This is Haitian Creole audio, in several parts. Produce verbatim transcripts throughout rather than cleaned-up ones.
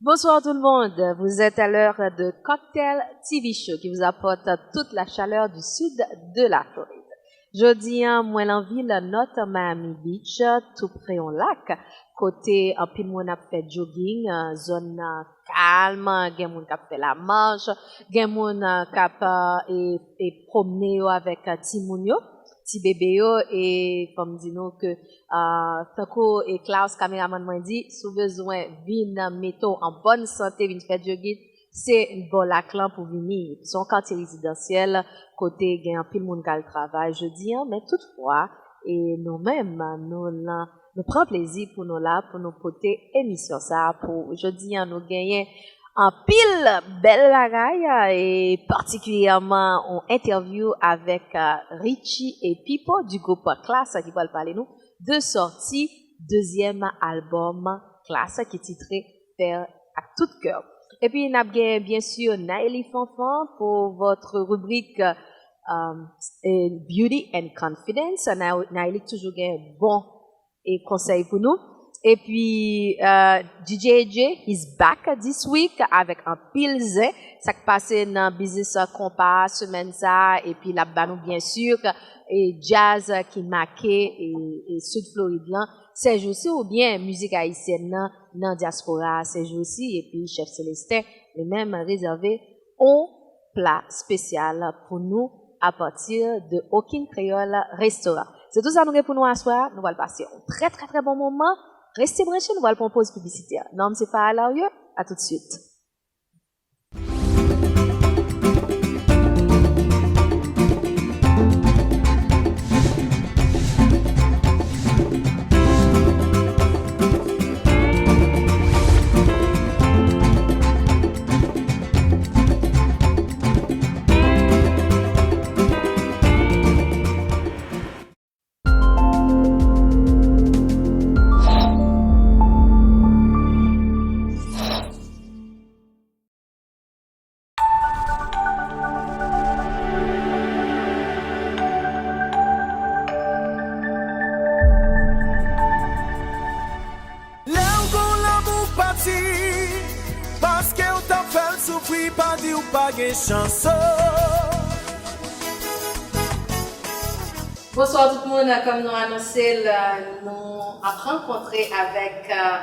Bonsoir tout le monde, vous êtes à l'heure de Cocktail T V Show qui vous apporte toute la chaleur du sud de la Floride. Jodi a, mwen nan vil North Miami Beach, tou pre yon lak, kote anpil moun ap fè jogging, zòn nan kalm, gen moun k ap fè lamach, gen moun k ap e, e pwomne yo avèk timoun yo, ti bebe yo, e fò m di nou ke, tankou e Klaus, kameramann mwen, di, si w bezwen vin mete w an bòn sante, vin fè jogging, se bò lak lan pou vini. Se yon katye rezidansyèl kote gen anpil moun k al travay jodi a, men toutfwa, e nou menm, nou lan, nou pran plezi pou nou la, pou nou pote emisyon sa a pou ou. Jodi a, nou genyen anpil bèl bagay, e patikilyèman yon entèvyou avèk, euh, Richie et Pipo du groupe Klass ki pral pale nou de sòti dezyèm albòm Klass ki titre Faire avec tout cœur. Epi n ap gen, byen si, Naëlie Fanfan pour votre rubrique, euh, euh, Beauty and Confidence. Na-, Naëlie toujou gen bon e konsèy pou nou. Epi, euh, D J A J is back this week avèk anpil zen. Sa k pase nan biznis konpa semèn sa a, epi l ap ba nou, byen si, e djaz ki make e, e Sid Florid lan sèjousi, oubyen mizik ayisyèn nan nan dyaspora a sèjousi, epi Chèf Celestin, li menm, rezève yon pla espesyal pou nou apati de Okin Kreyòl Restoran. Se tou sa nou gen pou nou aswè a. Nou pral pase yon trè, trè, trè bon moman. Rete branche, nou pral pran yon poz piblisitè. Non m se Farah Larieux. A tout de suite. Lè w gon lanmou pati, paske w t ap fè l soufri, pa di w pa gen chans, oh. Bonswa tout moun, kòm nou anonse l, nou ap rankontre avèk, euh,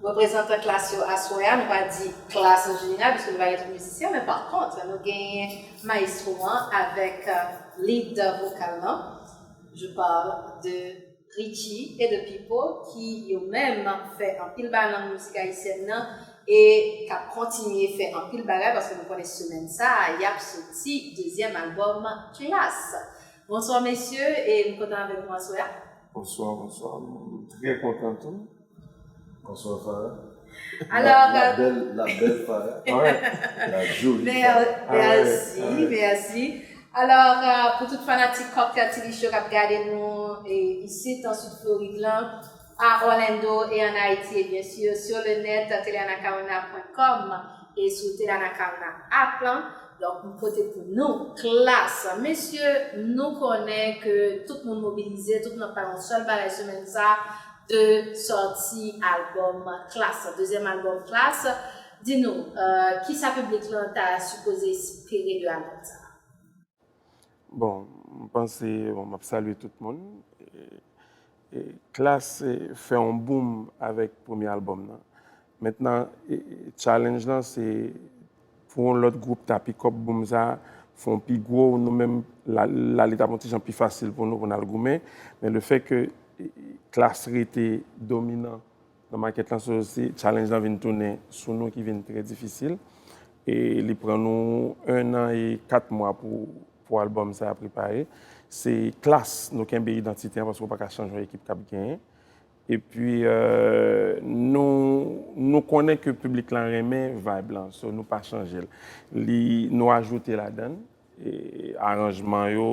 reprezantan Klass yo aswè a. Nou pa di Klass an jeneral, piske nou pa gen tout mizisyen, men pa kont, nou genyen mayestwo an avèk, euh, lead vokal lan. Je parle de Richie et de Pipo, ki yo menm fè anpil bagay nan mizik ayisyèn nan e k ap kontinye fè anpil bagay, paske nou konnen semèn sa a, y ap soti dezyèm albòm Klass. Bonswa, mesye, e m kontan avèk nou aswè a. Bonswa, bonswa. M trè kontan tou. Bonswa, Farah. Alò, la, la euh, belle, la belle Farah. Ouais. La jolie Farah. Mèsi, mèsi. Alò, euh, pou tout fanatik Cocktail T V Show k ap gade nou, e, isit, an Sid Florid lan, a Orlando e an Ayiti, e byen si, sur le net, tele anacaona pwen com e sou Tele Anacaona app lan. Donk, m pote pou nou Klass. Mesye, nou konnen ke tout moun mobilize, tout moun ap pale yon sèl bagay semèn sa, de sòti albòm Klass, dezyèm albòm Klass. Di nou, euh, kisa piblik lan ta sipoze espere de albòm sa? Bon, m panse, bon, m ap salye tout moun. E, e, Klass, e, fè yon boom avèk premye albòm nan. Mentnan, e, e, challenge lan, se pou yon lòt gwoup ta pick up boom sa, fè yon pi gwo, nou menm, la, la, li t ap yon ti jan pi fasil pou nou, pou n al goumen. Men le fè ke, e, e, Klass rete dominan nan makèt lan, so, se challenge lan vin tounen sou nou ki vin trè difisil. E li pran nou en an e kat mwa pou, pou albòm sa a prepare. Se Klass, nou kenbe idantite an, paske w pa ka chanje yon ekip k ap genyen. Epi, euh, nou, nou konnen ke piblik lan renmen vibe lan, so nou pa chanje l. Li, nou ajoute ladan l, e, aranjman yo,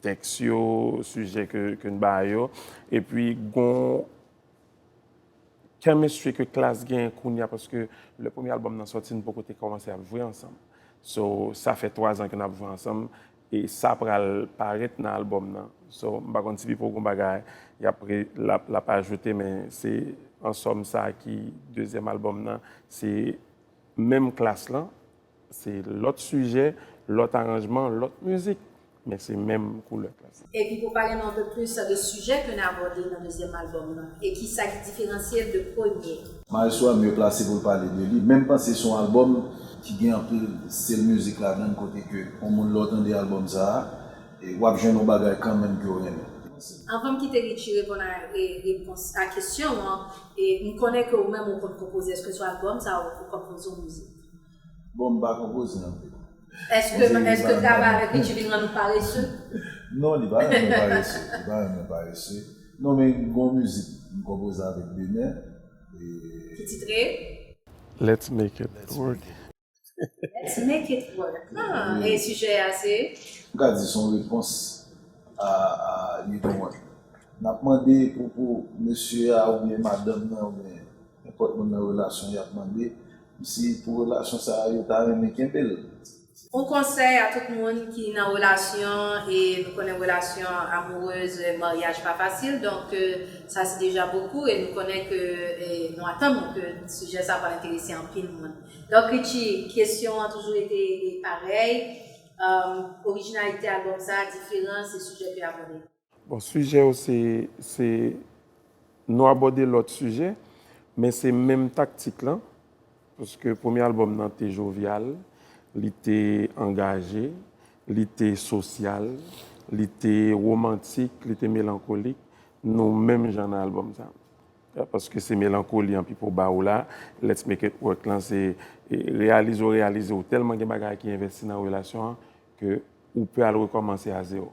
tèks yo, sijè ke, ke n ba yo. Epi, gon chemistry ke Klass genyen kounye a, paske lè premye albòm nan sòti, n poko te kòmanse ap jwe ansanm. So, sa fè twa zan ke n ap jwe ansanm, e sa pral parèt nan albòm nan. So, m pa konn si Pipo gon bagay y ap re-, l ap, l ap ajoute, men se an sòm sa ki dezyèm albòm nan, se menm klas lan, se lòt sijè, lòt aranjman, lòt mizik, men se menm koulè klas lan. Et puis pour parler un peu plus de sujets que nous abordons dans le deuxième album, et qui ça qui différencie de premier? Maestro a mye plase pou l pale de li, men m panse se yon albòm ki gen anpil stil mizik ladan l, kote ke yon moun lè w tande albòm sa a, e w ap jwenn yon bagay kanmenm ke w renmen. Anvan m kite Richie reponn a e, repons a kesyon an, e m konnen ke ou menm ou konn konpoze, èske sou albòm sa ou konpoze yon mizik? Bon, m pa konpoze anpil. Èske èske travay avèk Richie vin rann ou parese? Non, li pa renmen parese. Li pa renmen parese. Non, men gon mizik m konpoze avèk Dener. Ki titre? Let's make it work. Let's make it work. Ah, e sijè a se? M ka di se yon repons a, a you don't want. N ap mande pou, pou mesye a oubyen madanm nan oubyen nenpòt moun nan relasyon y ap mande si pou relasyon sa a yo ta renmen kenbe l. Yon konsèy a tout moun ki nan relasyon, e nou konnen relasyon amourez, maryaj pa fasil, donk sa se deja bokou, e nou konnen ke e nou atann ke sijè sa pral enterese anpil moun. Donk Richie, kesyon an toujou rete parèy, orijinalite albòm sa, diferans e sijè ke abòde? Bon, sijè yo se, se nou abòde lòt sijè, men se menm taktik lan, paske premye albòm nan te jovyal, li te angaje, li te sosyal, li te womantik, li te melankolik, nou menm jan nan albòm sa. Paske se melankoli an pipo ba ou la, Let's Make It Work lan se e, reyalize w reyalize w tèlman gen bagay ki envesti nan relasyon an ke ou pè al rekòmanse a zewo.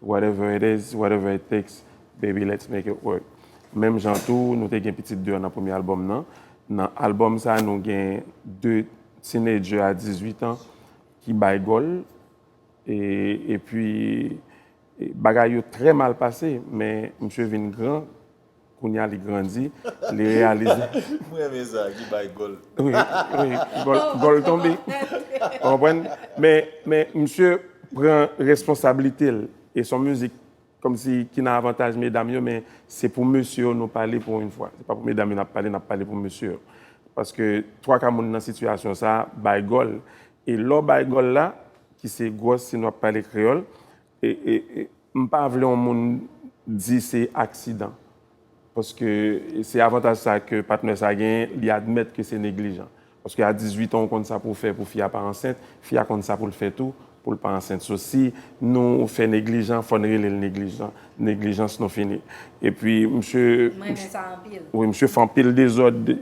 Whatever it is, whatever it takes, baby, let's make it work. Menm jan tou, nou te gen pitit deyò nan premye albòm nan. Nan albòm sa, nou gen de teenager a dizuit an ki bay gòl. E, epi, e, bagay yo trè mal pase, men misye vin gran, kounye a li grandi, li reyalize. M renmen sa, ki bay gòl. Wi, wi, gòl, gòl tonbe. Ou konprann? Men, men misye pran responsablite l. E se yon mizik kòmsi ki nan avantaj medam yo, men se pou mesye yo nou pale pou yon fwa. Se pa pou medam yo n ap pale, n ap pale pou mesye yo. Paske twa ka moun nan sitiyasyon sa a bay gòl. E lè w bay gòl la, ki se gwòs si nou ap pale kreyòl, e, e, e, m pa vle yon moun di se aksidan. Paske se avantaj sa ke patnè sa genyen, li admèt ke se neglijan. Paske a dizuit an, ou konn sa pou w fè pou fi a pa ansent, fi a konn sa pou l fè tou pou l pa ansent. So, si nou fè neglijan, fò n rele l neglijan. Neglijans nou fini. Epi, misye. Mwen renmen sa anpil. Wi, misye fè anpil dezòd.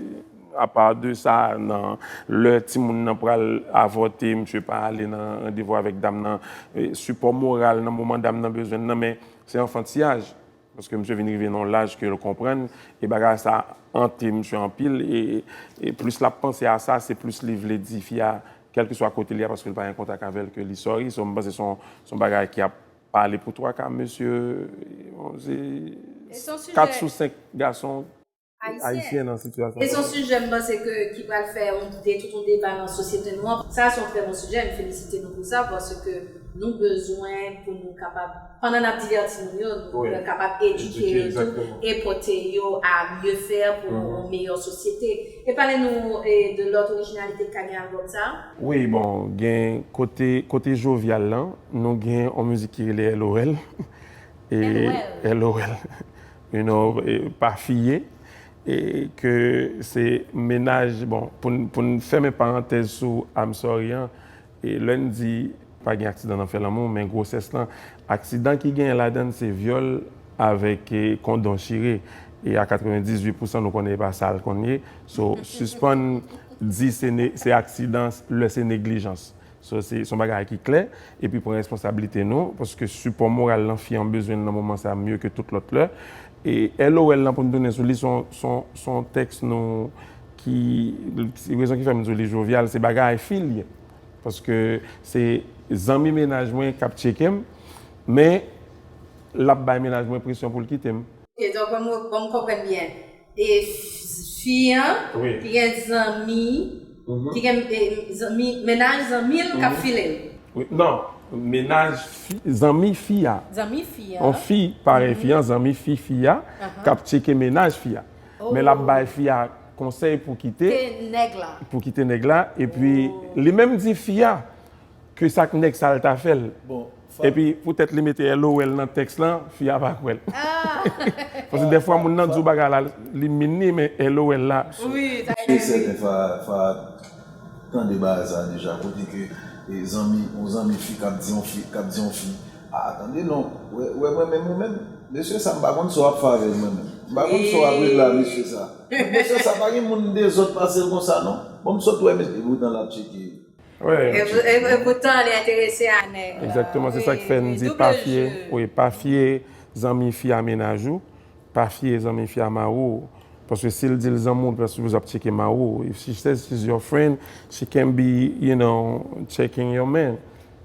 Apa de sa, nan lè timoun nan pral avòte, misye pa ale nan randevou avèk dam nan. E, sipò moral nan moman dam nan bezwen l nan, men se anfantiyaj. Paske misye vin rive nan yon laj ke l konprann, e bagay sa ante misye anpil, e, e plis l ap panse a sa, se plis li vle di fi a, kèlkeswa kote li ye, paske l pa gen kontak avè l, ke li sorry. So, m panse se yon, se yon bagay ki ap pale pou twa ka mesye, bon, se kat sou senk gason ayisyen nan sitiyasyon sa. E se yon sijè m panse ke ki pral fè yon de tout yon deba nan sosyete nou an. Sa se yon trè bon sijè, m felisite nou pou sa, paske nou bezwen pou nou kapab, pandan n ap divèti moun yo, nou kapab edike yo tou e pote yo a mieux faire pou yon meyè sosyete. E pale nou e, de lòt orijinalite k ka gen albòm sa? Wi, bon, gen kote, kote jovyal lan, nou gen yon mizik ki rele L O L. E L O L. You know, e, pa fiye. E ke se mennaj, bon, pou n, pou n fèmen parantèz sou I'm Sorry an, e lè n di pa gen aksidan nan fè lanmou, men gwosès lan, aksidan ki genyen ladan l se vyòl avèk, e, kondon chire. E a katrevendizuit pousan nou konnen e pa sa l konn ye. So, sispann di se ne, se aksidan lè se neglijans. So, se, se yon bagay ki klè, epi pran responsablite nou, paske sipò moral lan fi an bezwen l nan moman sa a mye ke tout lòt lè. E L O L lan pou n tounen sou li, se yon, se yon, se yon tèks nou ki, se rezon ki fè m di w li jovyal, se bagay fi l ye. Paske se zanmi mennaj mwen k ap tcheke m, men l ap bay mennaj mwen presyon pou l kite m. Ok, donk, bon, m, bon, m konprann byen. E f-, fi an, ki gen zanmi, ki gen e, zanmi, mennaj zanmi l k ap file l. Wi, non, mennaj fi, zanmi fi a. Zanmi fi a. Yon fi, parèy fi an, zanmi fi fi a, k ap tcheke mennaj fi a. Men l ap bay fi a konsèy pou kite Te nèg la. pou kite nèg la, epi li menm di fi a ke sa k nèg sa l ta fè l. Bon, Epi poutèt li mete L O L nan tèks lan, fi a pa kwè l. Paske dèfwa moun nan di w bagay la, li min li, men L O L la. Wi, sa se sèten, fa, fa tande bagay sa deja, kote ke e, zanmi, yon zanmi fi k ap di yon fi, k ap di yon fi, a, tande non, wè, wè mwen menm ou menm, mesye sa m pa konn sa w ap fè avè l mwen menm. M pa konn sa w ap regle a mesye sa. Mesye sa pa gen moun dezòd pase l konsa non. Bon, m sot wè mesye, epoutan l ap tcheke. Wè. E pou- e- e poutan li enterese a nèg la. Egzakteman, se sa k fè n di Double pa fye, jeu. Wi, pa fye zanmi fi a mennaj ou, pa fye zanmi fi a mari w. Paske si l di l zanmi w, paske w ap tcheke mari w. If she says she's your friend, she can be, you know, checking your man.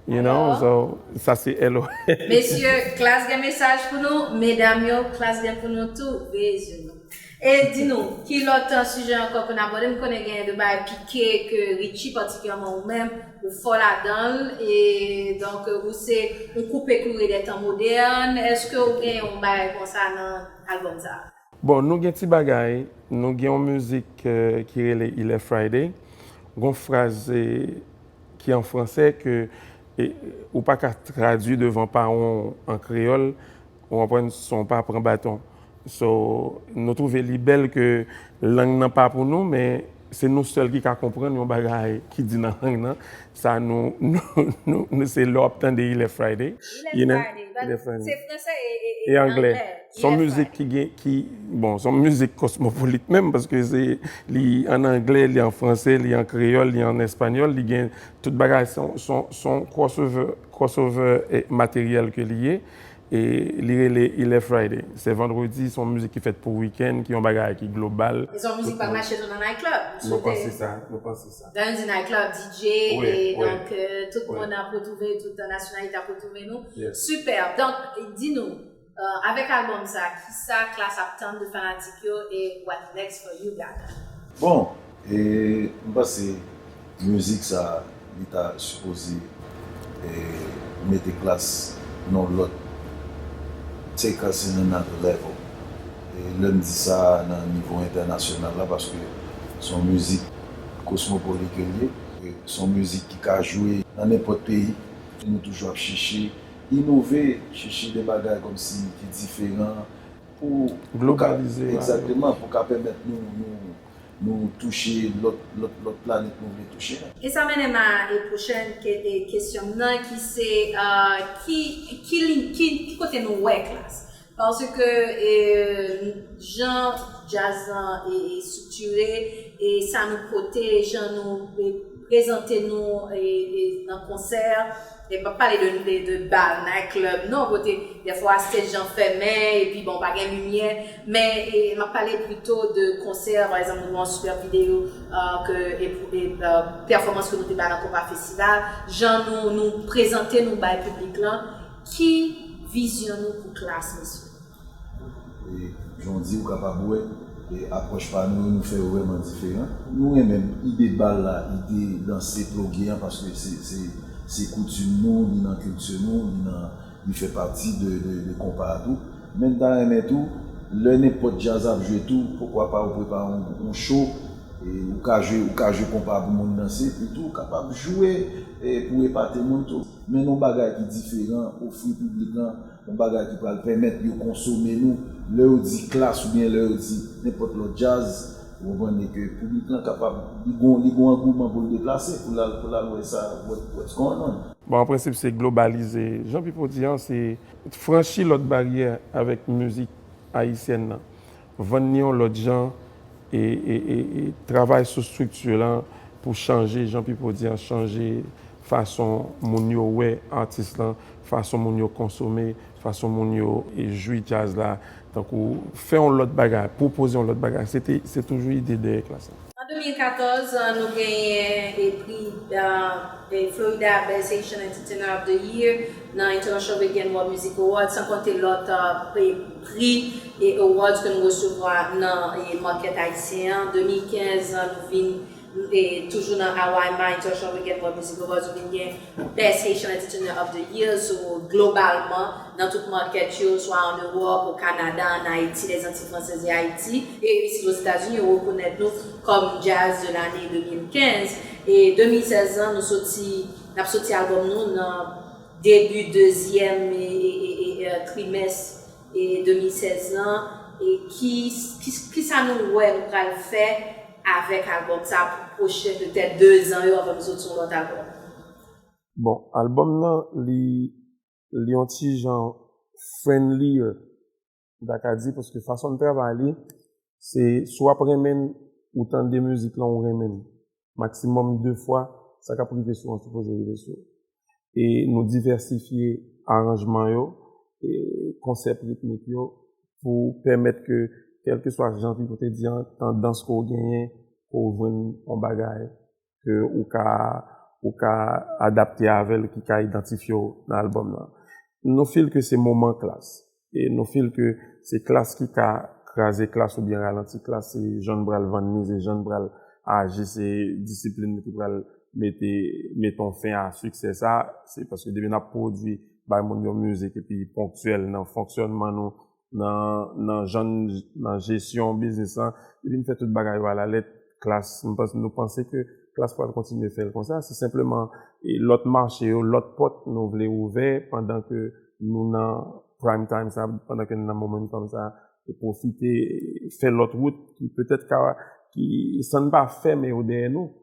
You know, so sa se L O. Mesye, Klass gen mesaj pou nou, medam yo, Klass gen pou nou tou, veye zye nou. E di nou, ki lòt sijè ankò pou n abòde? M konnen gen de bagay pike ke Richie, patikilyèman ou menm, ou fò ladan l, e donk ou se yon koupe klou e de tan modèn. Èske ou gen yon bagay konsa nan albòm sa a? Bon, nou gen ti bagay, nou gen yon mizik eh, ki rele Il est Friday. Gon fraz eh, ki an fransè ke eh, ou pa ka tradui devan paran w an kreyòl, ou konprann, san w pa pran baton. So, nou twouve li bèl ke lang nan pa pou nou, men se nou sèl ki ka konprann yon bagay ki di nan lang nan. Sa nou, nou, nou, nou se lè w ap tande Il est Friday. Il est Friday, but se fransè e, e, E anglè. Se yon Il est mizik ki gen, ki, bon, se yon mizik kosmopolit menm, paske se, li an anglè, li an fransè, li an kreyòl, li an espanyòl, li gen tout bagay, se yon, se yon, se yon crossover, crossover eh, materyèl ke li ye. E li rele Il est Friday. Se vandredi, se yon mizik ki fèt pou wikenn, ki yon bagay ki global. E se yon mizik pa mache tou nan night club. Nou panse sa, nou panse sa. Dans the night club, D J, Wi, e wi. Donk eh, tout moun ap retwouve, tout nasyonalite ap retwouve nou. Yes. Super. Donk, di nou, eh, avèk albòm sa, ki sa Klass ap tann de fanatik yo e what next for you guys? Bon, e m panse mizik sa, li ta sipoze e, mete Klass nan lòt, take us in another level. E lè m di sa nan nivo entènasyonal la, paske se yon mizik kosmopolit ke l ye. E se yon mizik ki ka jwe nan nenpòt peyi. E nou toujou ap chèche inove, chèche de bagay kòmsi ki diferan pou Globalize, egzakteman, pou ka pèmèt nou, nou, nou touche lòt, lòt, lòt planèt nou vle touche a. E sa mennen m a e pwochèn ke- e kesyon m nan ki se eh, ki, ki, lin- ki, ki kote nou wè Klass? Paske e, jan djaz lan e, e striktire, e sa nou pote, jan nou e, prezante nou e, e, nan konsè, e m p ap pale de, de, de bal, night club, non, kote dèfwa stage lan fèmen, epi bon, pa gen limyè, men e, m ap pale plito de konsè, pa egzanp, nou gen yon super videyo eh, ke, e, e eh, pèfòmans ke nou te bay nan Konpa Festival, jan nou, nou prezante nou bay piblik lan, ki vizyon nou pou Klass, mesye? E jan w di, ou kapab wè, e apwòch pa nou yo, nou fè yo vrèman diferan. Nou renmen ide bal la, ide danse ploge an, paske se, se, se koutim nou, li nan kilti nou, li nan, li fè pati de, de, de konpa a tou. Men m ta renmen tou, lè nenpòt djaz ap jwe tou, poukwa pa ou prepare yon, yon show, e ou ka jwe, ou ka jwe konpa pou moun danse, epi tou ou kapab jwe e pou epate moun tou. Men yon bagay ki diferan, ofri piblik lan yon bagay ki pral pèmèt yo konsome nou. Lè yo di Klass oubyen lè yo di nenpòt lòt djaz, ou konprann ke piblik lan kapab, li gon, li gon angouman pou l deplase, pou l al, pou l al wè sa, what, what's going on. Bon, an prensip, se globalize. Jan Pipo di an, se franchi lòt baryè avèk mizik ayisyèn nan. Vann li yon lòt jan e, e, e, e travay sou estrikti lan pou chanje, jan Pipo di an, chanje fason moun yo wè atis lan, fason moun yo konsome, fason moun yo e, jwi djaz la. Tankou fè yon lòt bagay, pwopoze yon lòt bagay. Se te, se toujou ide dèyè Klass la. An de mil katòz, eh, nou genyen e pri eh, e Florida Best Haitian Entertainer of the Year nan International Reggae and World Music Awards, san konte lòt eh, pri, pri e awards ke nou resevwa nan e market ayisyen an. De mil kenz, eh, nou vin E toujou nan Hawaii Mind Social Weekend World Music Awards, nou vin gen Best Haitian Entertainer of the Year, so globalman, nan tout market yo, swa an Ewòp, o Kanada, an Ayiti, Lèzanti Fransèz e Ayiti, e isit Ozetazini, yo rekonèt nou kòm Jazz de l'année de mil kenz. E de mil sèz lan, nou soti, n ap soti albòm nou nan debi dezyèm e, e, e, e, e, trimès e de mil sèz lan, e ki, ki, ki sa nou wè nou pral fè avèk albòm sa pou pwochen petèt de zan yo anvan nou soti yon lòt albòm? Bon, albòm nan, li, li yon ti jan friendlier, m ta ka di, paske fason n travay li, se si w ap renmen l, ou tande mizik lan, ou renmen l. Maksimòm de fwa, sa k ap rive sou an sipoze rive sou ou. E nou divèsifye aranjman yo, e konsèp ritmik yo, pou pèmèt ke, kèlkeswa jan, jan w te di an, tandans ke w genyen, ke w jwenn yon bagay ke ou ka, ou ka adapte avè l, ki ka idantifye w nan albòm nan. Nou feel ke se moman Klass. E nou feel ke se Klass ki ka kraze Klass oubyen ralanti Klass, se jan n pral vann li, se jan n pral aji, se disiplin nou ki pral mete, mete yon fen a siksè sa, se paske depi n ap pwodui bay moun yon mizik epi ponktyèl nan fonksyònman nou, nan, nan jan n, nan jesyon biznis lan, depi n fè tout bagay yo alalèt, Klass, m panse, nou panse ke Klass pral kontinye fè l konsa, se senpleman e lòt mache yo, lòt pòt nou vle ouvè pandan ke nou nan prime time sa, pandan ke nou nan momentum sa, e pwofite fè lòt wout ki petèt ka, ki, san n pa fèmen yo dèyè nou,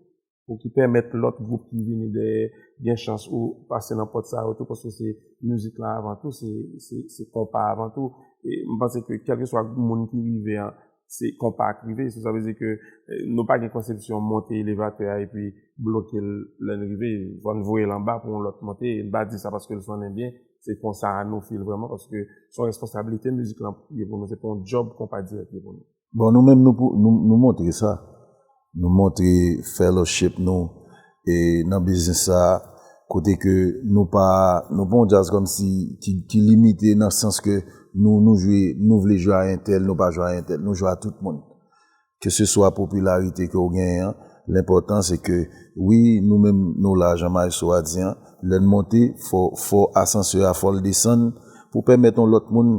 pou ki pèmèt lòt gwoup ki vini dèyè gen chans ou pase nan pòt sa yo tou, paske se mizik la avan tou, se, se, se konpa avan tou. E m panse ke kèlkeswa moun ki rive an, se konpa k rive. So, sa vle di ke, eh, nou pa gen konsepsyon monte elevatè a epi bloke l lè n rive. Fò n voye l anba pou yon lòt monte. E n pa di sa paske l sonnen byen. Se konsa nou feel vrèman, paske se yon responsablite mizik lan ye pou nou. Se pa yon djòb konpa dirèk ye pou nou. Bon, nou menm, nou, pou- nou, nou montre sa. Nou montre fellowship nou e nan biznis sa a, kote ke nou pa, nou pa yon djaz kòmsi ki, ki limite nan sans ke nou, nou jwe, nou vle jwe a entèl, nou pa jwe a entèl, nou jwe a tout moun. Keseswa popilarite ke w genyen an, lenpòtan se ke, wi, nou menm nou la, jan maestro a di an, lè n monte, fò, fò asansè a, fò l desann pou pèmèt yon lòt moun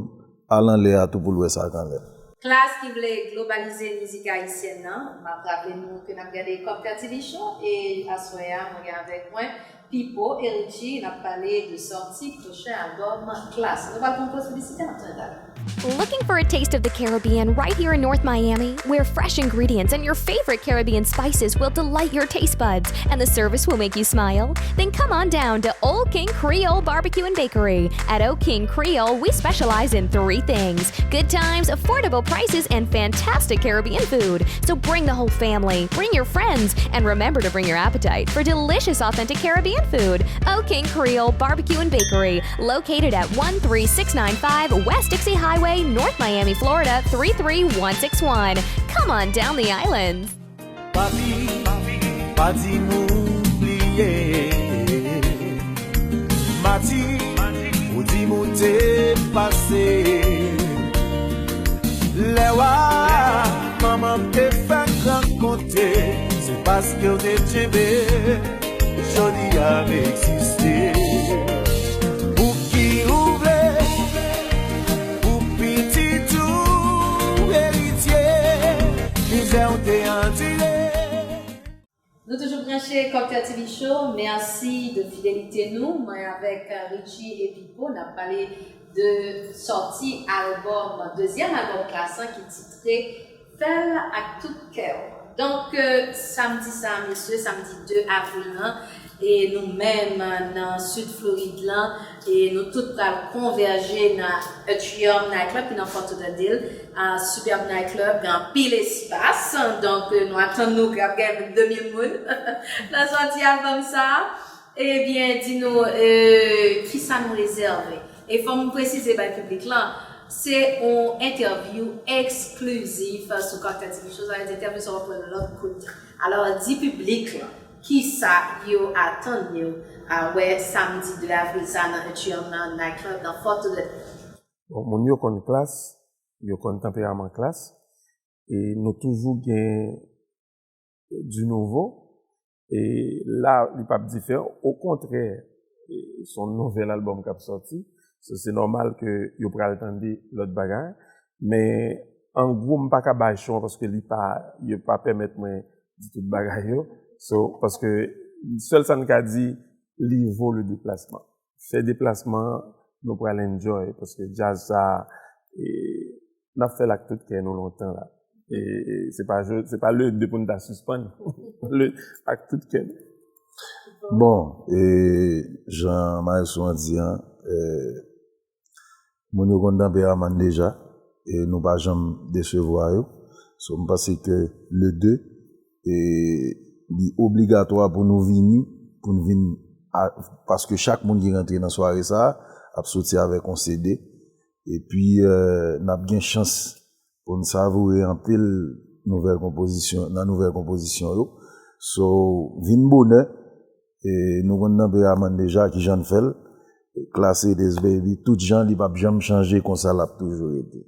al anlè a tou pou l wè sa k anlè. Klass ki vle globalize mizik ayisyèn nan, m ap raple nou ke n ap gade Copter T V Show e aswè a mwen gen avèk mwen Pipo e Richie, n ap pale de sòti pwochen albòm Klass. Nou pral pran yon poz piblisite, n ap tounen talè. Looking for a taste of the Caribbean right here in North Miami, where fresh ingredients and your favorite Caribbean spices will delight your taste buds and the service will make you smile? Then come on down to Old King Creole Barbecue and Bakery. At Old King Creole, we specialize in three things: good times, affordable prices, and fantastic Caribbean food. So bring the whole family, bring your friends, and remember to bring your appetite for delicious, authentic Caribbean food. Old King Creole Barbecue and Bakery, located at one three six nine five West Dixie Highway, North Miami, Florida three three one six one. Come on down the islands. Pati, pati moun bliye. Mati, ou di moun te pase. Lè w a manman m te fèk rankontre, se paske w te tchenbe. Jodi a m egziste. Pou ki ou vle, pou pitit ou eritye, mizè w te andire. Nou toujou branche Copter T V Show. Mèsi de fidelite nou. Mwen avèk Richie e Pipo, n ap pale de sòti albòm, dezyèm albòm Klass lan ki titre Fè l ak tout kè w. Donk, euh, samdi sa, mesye, samdi de avril lan, e nou menm nan Sid Florid lan, e nou tout pral konvèje nan Atrium Night Club ki nan Fort Lauderdale, a Superb Night Club, gen anpil espas. Donk, euh, nou atann nou k ap gen de mil moun nan sòti albòm sa. Ebyen, di nou, euh, kisa nou rezève. E fò m presize bay piblik lan, se yon entèvyou eksklizif sou Copter T V Show, sa vle di entèvyou sa w ap wè lòt kote. Alò, di piblik lan, kisa yo atann yo a wè samdi de avril sa nan Atrium nan Night Club nan Fort Lauderdale. Bon, moun yo konn Klass, yo konn tanperaman Klass, e nou toujou gen du nouveau. E la, li p ap diferan. Okontrè, e, se yon nouvèl albòm k ap sòti. So, se nòmal ke yo pral tande lòt bagay. Men, an gwo, m pa ka bay cho an paske li pa, yo pa pèmèt mwen di tout bagay yo. So, paske sèl sa n ka di, li vo le deplasman. Fè deplasman an, nou pral enjoy, paske djaz sa, e, n ap fè l ak tout kè nou lontan la. E, e, se pa, se pa le de pou n ta sispann. Le, ak tout kè nou. Bon, e, jan Maestro an di an, e, moun yo konn tanperaman n deja, e nou pa janm desevwa yo. So, m panse ke le de, e, li obligatwa pou nou vini, pou n vin, a, paske chak moun ki rantre nan sware sa a ap soti avèk yon C D. Epi, e, n ap gen chans pou n savoure anpil nouvèl konpozisyon, nan nouvèl konpozisyon yo. So, vin bonè, e nou konn tanperaman n deja, kijan n fè l. Classy It Is Baby, tout jan, li p ap janm chanje, konsa l ap toujou rete.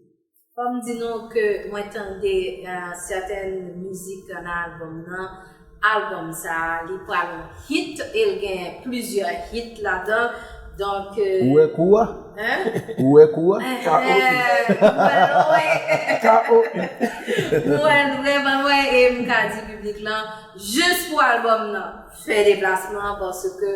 Fò m di nou ke mwen tande, e, sèten mizik nan albòm nan. Albòm sa a, li pral yon hit, e l gen plizyè hit ladan. Donk, e, Ou wè kou a? Hein? Ou wè kou a? K O P. Mwen, mwen, mwen, e m ka di piblik lan, jis pou albòm nan, fè deplasman an, paske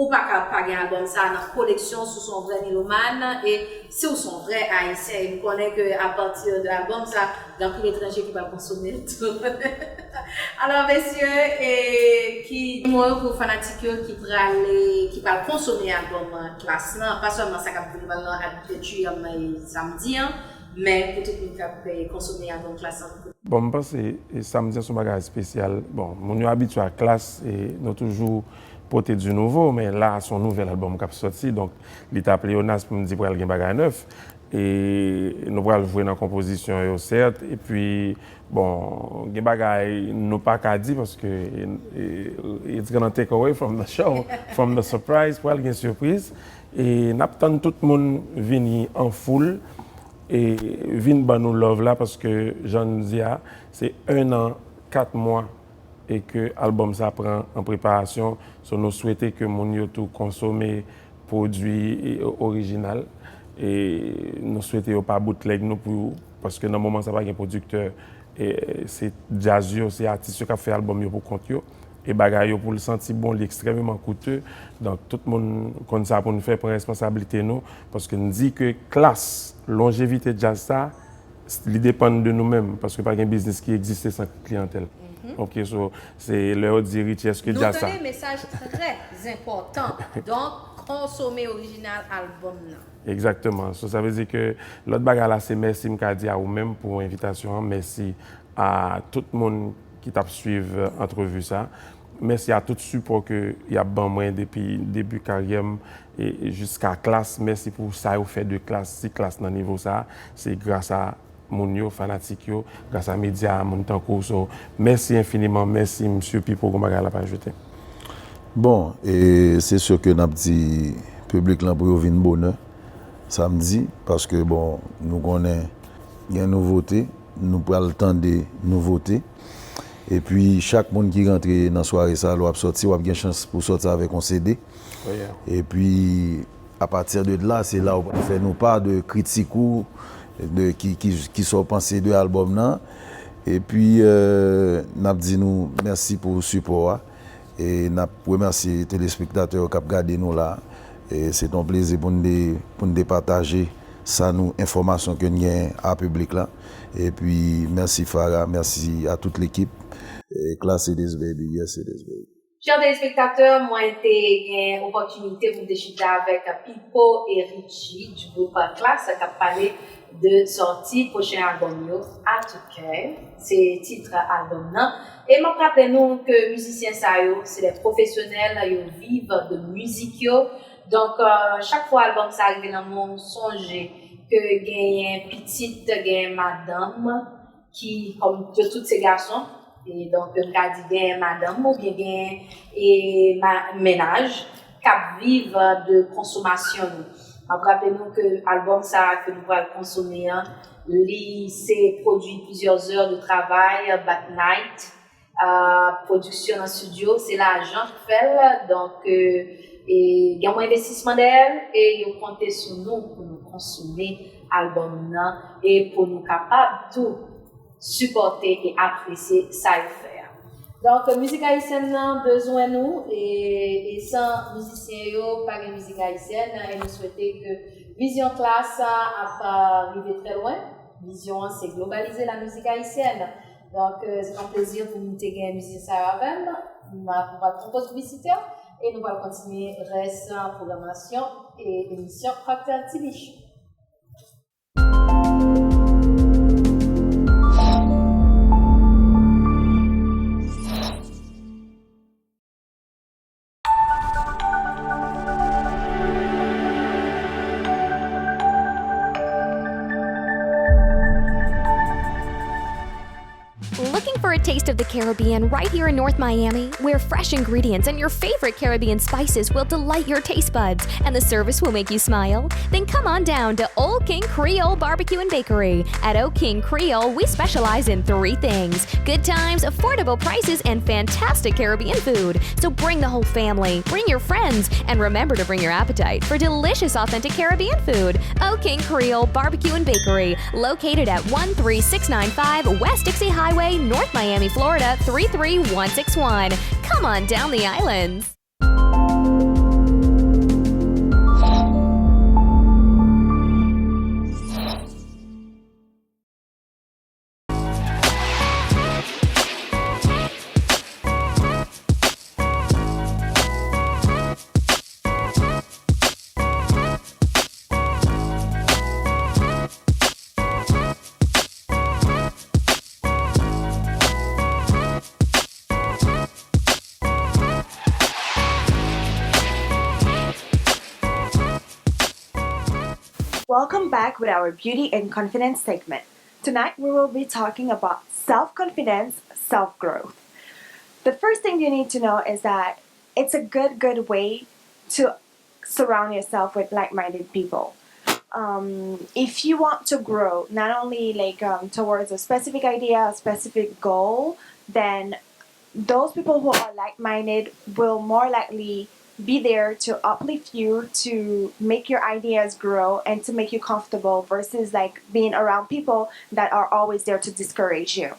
ou pa ka pa gen albòm sa nan koleksyon si w se yon vrè melomàn, e si w se yon vrè Ayisyen, e m konnen ke apati de albòm sa, gen anpil etranje ki pral konsome l tou. Alò, mesye, e ki mo yo pou fanatik yo ki prale, ki pral konsome albòm Klass lan, pa sèlman sa k ap vin nan Adventure samdi an, men pou tout moun k ap, e, konsome albòm Klass lan. Bon, m panse, e, samdi an se yon bagay espesyal. Bon, moun yo abitye a Klass, e nou toujou pote du nouveau, men la, se yon nouvèl albòm k ap sòti, donk li t ap pleonas pou m di pral gen bagay nèf. E nou pral jwe nan konpozisyon yo, sèt, epi, bon, gen bagay nou pa ka di paske, e, it's gonna take away from the show, from the surprise, pral gen sipriz. E n ap tann tout moun vini an foul, e vin ban nou love la, paske jan n di a, se en an, kat mwa, e ke albòm sa pran an preparasyon. So, nou swete ke moun yo tou konsome pwodui, e, orijinal. E nou swete yo pa boutlèg non pli, paske nan moman sa pa gen pwodiktè, e se djaz yo, se atis yo k ap fè albòm yo pou kont yo. E bagay yo, pou l santi bon, li ekstrèmeman koute. Donk, tout moun konn sa pou n fè, pran responsablite nou, paske n di ke Klass, lonjevite djaz sa, li depann de nou menm, paske pa gen biznis ki egziste san kliyantèl. Ok, so, se lè yo di Richie, èske djaz sa? Nou tande mesaj trè enpòtan. Donk, konsome orijinal albòm nan. Egzakteman. So, sa vle di ke lòt bagay la, se mèsi m ka di a ou menm pou envitasyon an. Mèsi a tout moun ki t ap swiv, e, antrevi sa. Mèsi a tout sipò ke y ap ban mwen depi debi karyè m e, e jiska Klass. Mèsi pou sa yo fè de Klass. Si Klass nan nivo sa, se gras a moun yo, fanatik yo, gras a medya a, moun tankou w. So, mèsi enfiniman, mèsi, Msye Pipo, gon bagay l ap ajoute? Bon, e se si ke n ap di piblik lan pou yo vin bonè samdi, paske, bon, nou konnen gen nouvote, nou pral tande nouvote. Epi, chak moun ki rantre nan sware sa, lè w ap sòti, w ap gen chans pou w sòti avèk yon C D. Epi, apati de la, se la ou pral fè nou pa de kritik ou, de ki, ki, ki sa w panse de albòm nan. Epi, e, n ap di nou mèsi pou sipò a. E n ap remèsye telespektatè yo k ap gade nou la. E se t yon plezi pou n de, pou n de pataje sa nou, enfòmasyon ke n gen a piblik la. Epi, mèsi Farah, mèsi a tout lekip. E Klass It Is Baby, yes it is baby. Chè telespektatè, mwen te gen opòtinite pou m te chita avèk Pipo e Richie du gwoup Klass k ap pale de sòti pwochen albòm yo, A Tout Kè, se tit albòm nan. E m ap raple nou ke mizisyen sa yo, se de pwofesyonèl, yo viv de mizik yo. Donk, e, chak fwa albòm sa rive nan men w, sonje ke genyen pitit, genyen madanm, ki, kòm yo tout se gason, e donk, m ka di genyen madanm oubyen genyen, e, ma, mennaj k ap viv de konsomasyon yo. M ap raple nou ke albòm sa a ke nou pral konsome an, li se pwodui plizyè zè de travay, bat night, Ah, pwodiksyon nan estidyo, se lajan k fè l. Donk, euh, e gen yon envestisman dèyè l, e yo konte sou nou pou nou konsome albòm nan, e pou nou kapab tou sipòte e apresye sa yo fè a. Donk, mizik ayisyèn nan bezwen nou, e, e san mizisyen yo, pa gen mizik ayisyèn, e nou swete ke vizyon Klass ap, a, rive trè lwen. Vizyon an, se globalize la mizik ayisyèn. Donk, euh, se yon plezi pou m te gen mizisyen sa yo avè m. M ap pran yon kout piblisite, e nou pral kontinye rès pwogramasyon e emisyon Cocktail T V Show. Looking for a taste of the Caribbean right here in North Miami, where fresh ingredients and your favorite Caribbean spices will delight your taste buds and the service will make you smile? Then come on down to Old King Creole Barbecue and Bakery. At Old King Creole, we specialize in three things: good times, affordable prices, and fantastic Caribbean food. So bring the whole family, bring your friends, and remember to bring your appetite for delicious, authentic Caribbean food. Old King Creole Barbecue and Bakery, located at one three six nine five West Dixie Highway, North Miami, Florida, three three one six one. Come on down the islands. Welcome back with our beauty and confidence segment. Tonight we will be talking about self-confidence, self-growth. The first thing you need to know is that it's a good, good way to surround yourself with like-minded people. Um, if you want to grow, not only like, um, towards a specific idea, a specific goal, then those people who are like-minded will more likely be there to uplift you, to make your ideas grow, and to make you comfortable versus like being around people that are always there to discourage you.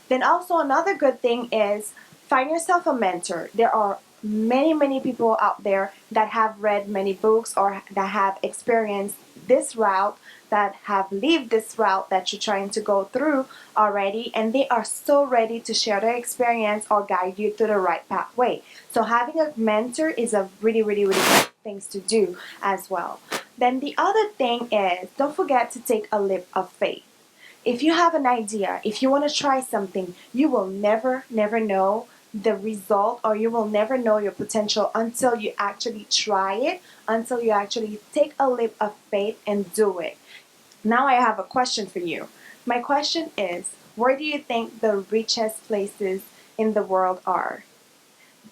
Then also another good thing is find yourself a mentor. There are many, many people out there that have read many books or that have experienced this route, that have lived this route that you're trying to go through already, and they are so ready to share their experience or guide you through the right pathway. So having a mentor is a really, really, really good things to do as well. Then the other thing is, don't forget to take a leap of faith. If you have an idea, if you want to try something, you will never, never know the result, or you will never know your potential until you actually try it, until you actually take a leap of faith and do it. Now I have a question for you. My question is, where do you think the richest places in the world are?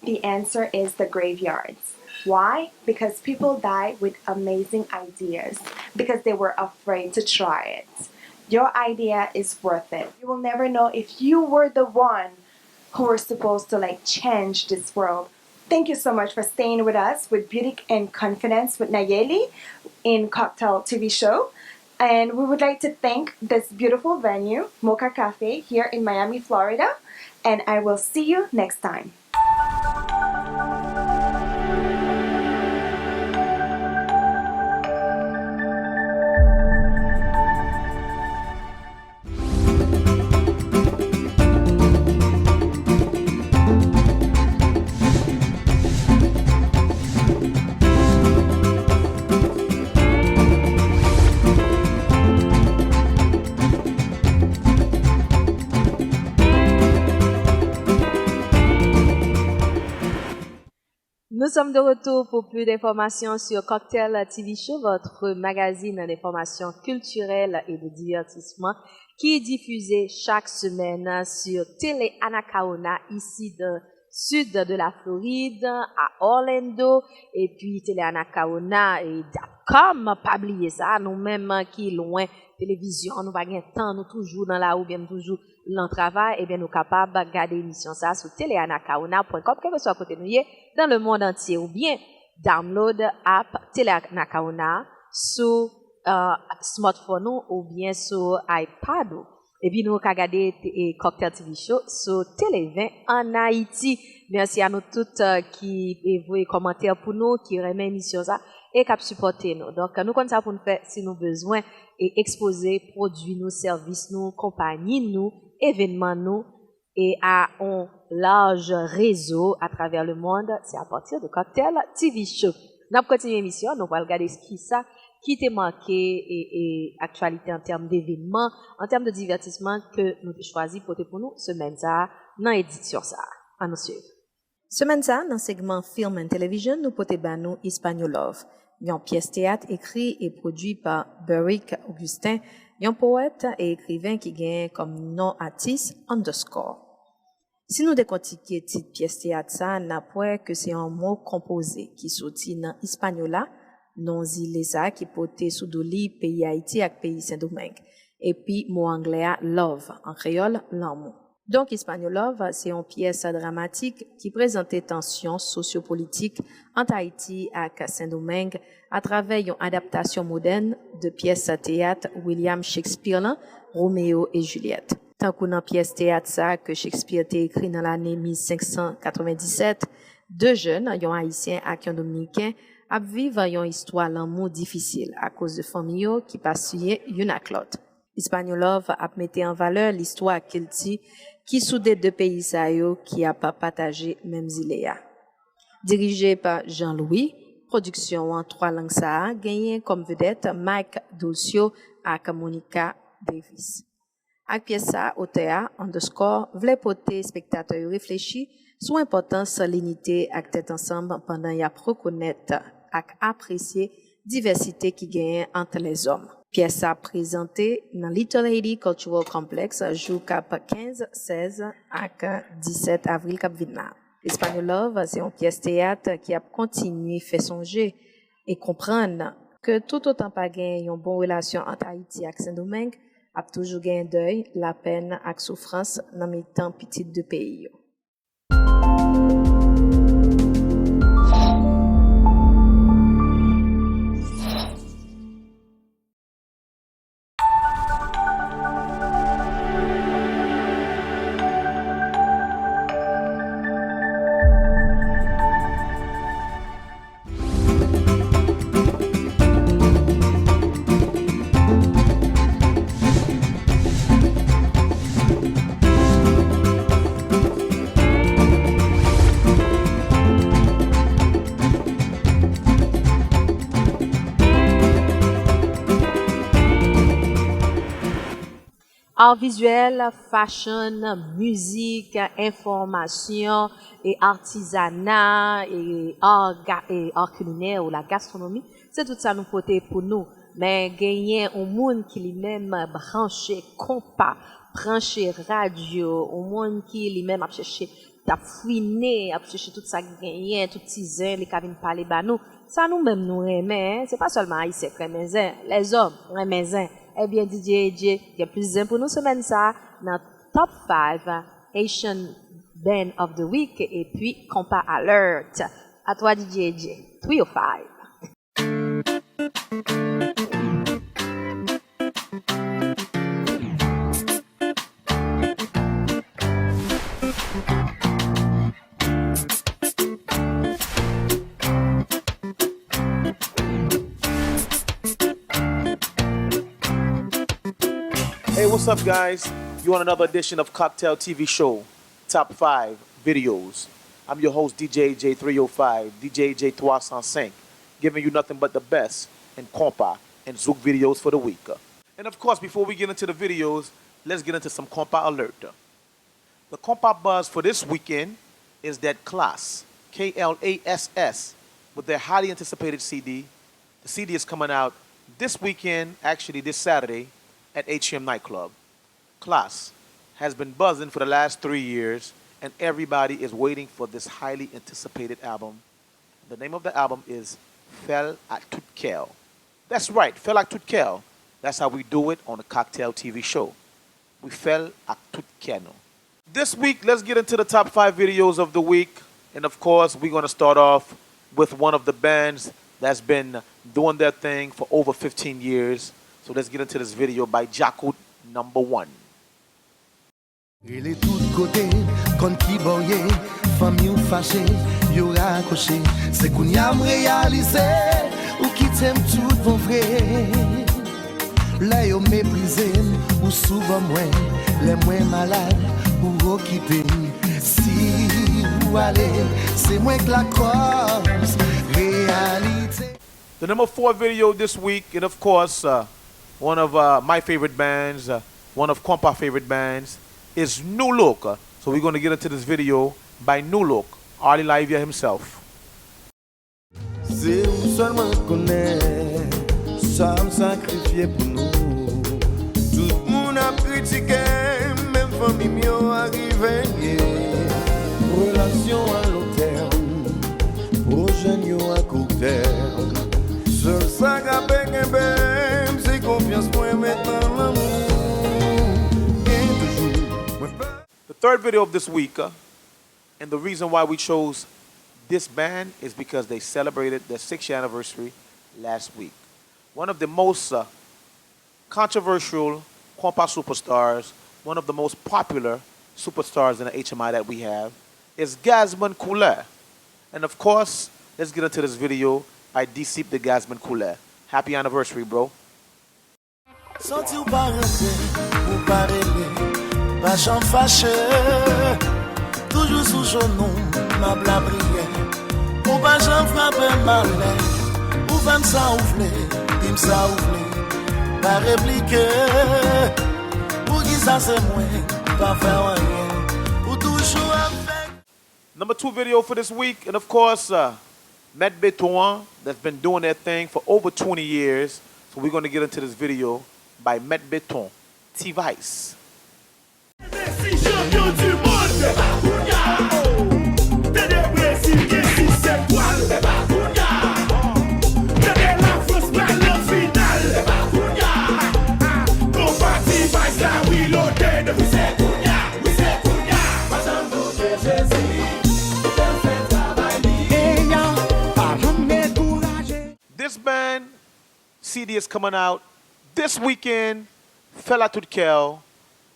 The answer is the graveyards. Why? Because people die with amazing ideas because they were afraid to try it. Your idea is worth it. You will never know if you were the one who were supposed to, like, change this world. Thank you so much for staying with us with Beauty and Confidence with Nayeli in Cocktail T V show. And we would like to thank this beautiful venue, Mocha Cafe, here in Miami, Florida. And I will see you next time. Nous sommes de retour pour plus d'informations sur Cocktail T V Show, votre magazine d'information culturelle et de divertissement qui est diffusé chaque semaine sur Télé Anacaona, ici de sud de la Floride, à Orlando, epi Tele Anacaona e dot com, pa bliye sa, nou menm ki lwen televizyon, nou pa gen tan, nou toujou nan lari oubyen nou toujou nan travay, ebyen nou kapab gade emisyon sa sou tele anacaona pwen com, kèlkeswa kote nou ye, dans le monde entier, oubyen download app Tele Anacaona sou, euh, smartphone ou oubyen sou iPad ou. Epi nou ka gade, e, Cocktail T V Show sou Tele ven ann Ayiti. Mèsi a nou tout, euh, ki, e, voye kòmantè pou nou, ki renmen emisyon sa e k ap sipòte nou. Donk, nou konn sa pou n fè si nou bezwen, e, ekspoze pwodui nou, sèvis nou, konpayi nou, evènman nou, e a on laj rezo atravè lemonn, se apati de Cocktail T V Show. N ap kontinye emisyon, nou pral gade kisa ki te make, e, e, aktyalite an tèm devènman, an tèm de divètisman ke nou te chwazi pote pou nou semèn sa a nan edisyon sa a. Ann nou swiv. Semèn sa a, nan segman Film and Television, nou pote ba nou Hispanolove, yon pyès teyat ekri e pwodui pa Beric Augustin, yon powèt e ekriven ki genyen kòm non atis Underscore. Si nou dekontike tit pyès teyat sa a, n ap wè ke se yon mo konpoze ki soti nan Hispaniola, non zile sa a ki pote sou do li peyi Ayiti ak peyi Sendomeng, epi mo anglè a love, an kreyòl, lanmou. Donk, Hispanolove se yon pyès dramatik ki prezante tansyon sosyopolitik ant Ayiti ak Sendomeng atravè yon adaptasyon modèn de pyès teyat William Shakespeare lan, Roméo et Juliette. Tankou nan pyès teyat sa a ke Shakespeare te ekri nan lane mil senk san katrevenndisèt, de jèn, yon Ayisyen ak yon Dominiken, ap viv yon istwa lanmou difisil akoz de fanmi yo ki pa siyen youn ak lòt. Hispanolove ap mete an valè listwa ak kilti ki soude de peyi sa yo ki ap pataje menm zile a. Dirije pa Jean Louis, pwodiksyon an twa lang sa a genyen kòm vedèt Mike Dulcio ak Monica Davis. Ak pyès sa a, otè a, Underscore, vle pote espektatè yo reflechi sou enpòtans linite ak tèt ansanm pandan y ap rekonèt ak apresye divèsite ki genyen ant lèzòm. Pyès sa prezante nan Little Haiti Cultural Complex jou k ap kenz, sèz ak disèt avril k ap vin la. Hispanolove se yon pyès teyat ki ap kontinye fè sonje e konprann ke toutotan pa gen yon bon relasyon ant Ayiti ak Sendomeng, ap toujou gen dèy, lapèn ak soufrans nan mitan pitit de peyi yo. Ar vizyèl, fashion, mizik, enfòmasyon, e atizana, e ar ga-, e ar kilinè ou la gastronomi, se tout sa nou pote pou nou. Men genyen yon moun ki li menm branche konpa, branche radyo, yon moun ki li menm ap chèche, t ap fouine, ap chèche tout sa ki genyen, tout ti zen, li ka vin pale ba nou. Sa nou menm nou renmen, en. Se pa sèlman Ayisyen k renmen zen, lèzòm renmen zen. Ebyen, D J A J gen plis zen pou nou semèn sa a nan Top five Haitian Band of the Week epi Konpa Alert. A toi, D J A J. Three oh five. Hey, what's up, guys? You on another edition of Cocktail T V Show, Top five Videos. I'm your host, D J J three oh five, D J J trois cent cinq, giving you nothing but the best in compa and zouk videos for the week. And of course, before we get into the videos, let's get into some compa alert. The compa buzz for this weekend is that Klass, K L A S S, with their highly anticipated C D. The C D is coming out this weekend, actually this Saturday, at Atrium Nightclub. Klass has been buzzing for the last three years, And everybody is waiting for this highly anticipated album. The name of the album is Fè l ak tout kè w. That's right, Fè l ak tout kè w. That's how we do it on the Cocktail T V show. We fè l ak tout kè nou. This week, let's get into the top five videos of the week. And of course, we're going to start off with one of the bands that's been doing their thing for over fifteen years. So let's get into this video by Djakout number one. Rele tout kote, konn kibò w ye, fanmi w fache, yo rakwoche. Se kounye a m reyalize, ou kite m tout bon vre. Lè yo meprize m, ou sou bò mwen. Lè mwen malad, ou okipe m. Si ou ale, se mwen k lakòz reyalite. The number four video this week, and of course, uh, one of uh, my favorite bands, uh, one of Konpa favorite bands, is Nu Look. So we're going to get into this video by Nu Look, Arly Laivia himself. Se ou sèlman k konnen sa m sakrifye pou nou. Tout moun ap kritike m, menm fanmi m yo a rive nye. Relasyon a long tèm, pwojè n yo a kout tèm. Sèl sa k ap kenbe m, se konfyans mwen met nan lanmou. Gen toujou, mwen pa The third video of this week, uh, and the reason why we chose this band is because they celebrated their six year anniversary last week. One of the most uh, controversial Konpa superstars, one of the most popular superstars in the H M I that we have, is Gazman Couleur. And of course, let's get into this video by Disip de Gazman Couleur. Happy anniversary, bro. Santi w pa renmen, ou pa rele, pa janm fache. Toujou sou jenou, m ap lapriyè. Ou pa janm frape m alè. Ou fè m sa ou vle, di m sa ou vle. Pa replike. Poukisa se mwen, pa fè anyen. Ou toujou ap fè Number two video for this week, and of course, uh, Mèt Beton, that's been doing their thing for over twenty years. So we're going to get into this video by Mèt Beton, T-Vice. Messi, champion du monde. Tande Brezil gen sis etwal. Tande Lafrans pral nan final. Konpa T-Vice la reloaded. Wi, se kounye a. Wi, se kounye a. Pa janm doute Jezi, fè l fè travay li. Eya, pa janm dekouraje. This band C D is coming out this weekend. Fè l ak tout kè w.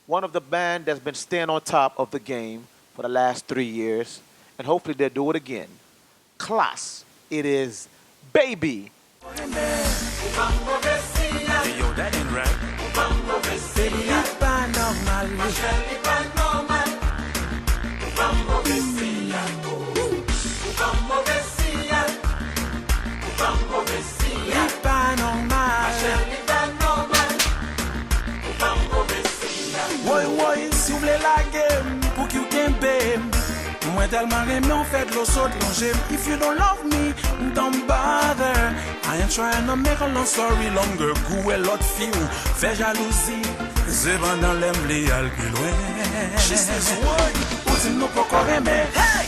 One of the band that's been staying on top of the game for the last three years, and hopefully they'll do it again. Klass, it is Baby. Hey, yo, that ain't right. Li pa nòmal. Li pa nòmal. Woy, woy, si w vle lage m, pouki w kenbe m? Mwen tèlman renmen w, fè dlo sot nan je m. If you don't love me, don't bother. I ain't trying to make a long story longer. Gouwe lòt fi w fè jalouzi. Sepandan lè m vle al pi lwen. She says, woy, ou di m nou poko renmen. Hey!